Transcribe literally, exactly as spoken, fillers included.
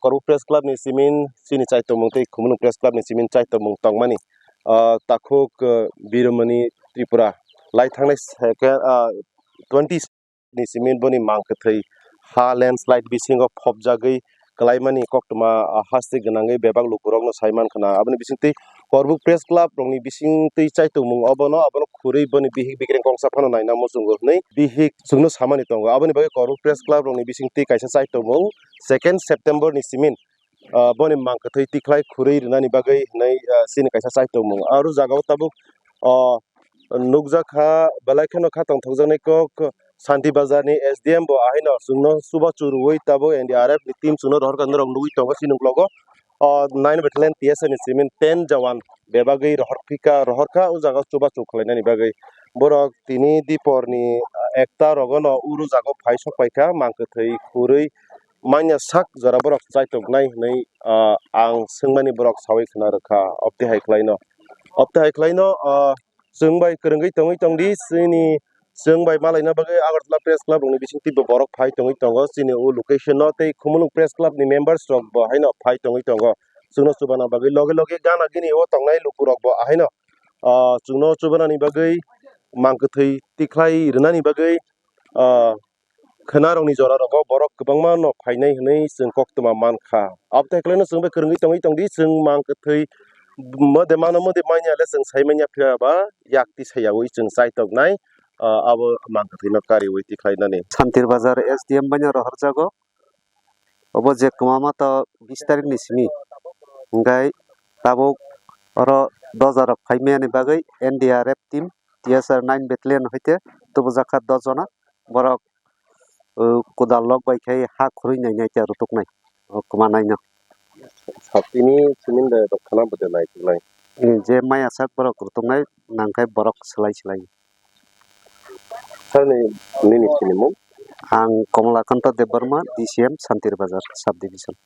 Korbuk Press Club ni simin chini chaitokmung tei Khumulwng Press Club ni simin chaitokmung tongmani, ah, takhuk, ah, Biromani Tripura lai thangnai second, ah, twenty ni simin boni mang kwthwi ha landslide bisingo phobjagwi kwlaimani koktwma, ah, haste gwnangwi bebak lukurokno sai mankha na. Aboni bisingtwi Korbuk Press Club rokni bisingtwi chaitokmung obono, abono khurwi boni bihik bikreng kongsa phano naina muchungo hwnwi bihik chwngno samani tongo. Aboni bagwi Korbuk Press Club rokni bisingtwi kaisa chaitokmung second September ni simin, ah, boni mang kwthwi tikhlai khurwi rwnani bagwi hwnwi, ah, chini kaisa chaitokmung. Aro jagao tabuk, ah, nukjakha, belai kheno kha tongthokjaknai kok Santi Bazar ni S D M bo ahaino chwngno chubachu rwui tabuk N D R F ni team chwngno rohorkha norok nugui tongo chini uklogo. O nine battalion T S R ni simin ten jawan bebagwi rohorphika, rohorkha o jaga chubachu khlainani bagwi. Borok tini dipor ni ekta rogono uro jago phai sokpaikha, mang kwthwi khurwi manya sak jora borok chaitoknai hwnwi, ah, ang swngmani borok saui khna rwkha. Obtwi hai khlaino, obtwi hai khlaino, ah, chwng bai kwrwngwi tongwi tongdi, chini chwng bai malaina bagwi Agartala Press Club rokni bisingtwi bo borok phai tongwi tongo, chini o location no tei Khumulwng Press Club ni members rok bo haino phai tongwi tongo. Chwngno chubana bagwi loge loge gana gini o tongnai lukurok bo ahaino, ah, chwngno chubanani bagwi mang kwthwi tikhlai rwnani bagwi, ah, khwnarokni jora rogo borok kwbangma no phainai hwnwi chwng koktwma mankha. Abotwi kwlaino chwng bai kwrwngwi tongwi tongdi, chwng mang kwthwi mode mano mode manya le chwng sai manya phiya ba yakti sayaui chwng chaitoknai, ah, abo mang kwthwino kariui tikhlainani. Santir Bazar S D M baino rohorjago. Obo je kwmama to bis tarikni simi. Hingkhai tabuk oro doja rok phai mani bagwi N D R F team, T S R nine battalion hoite tubujakha dos jona. Borok, uh, kodal lok bai khai ha khurui nai nai khe rutuknai. O kwmanaino. Satini simin de rok khana bwde nai tiknai. Eh, je maya sak borok rutuknai nangkhai borok slai slai. Sir ni, nini sinimung? Ang Komolakanta Debbarma, D C M Santir Bazar Sub Division.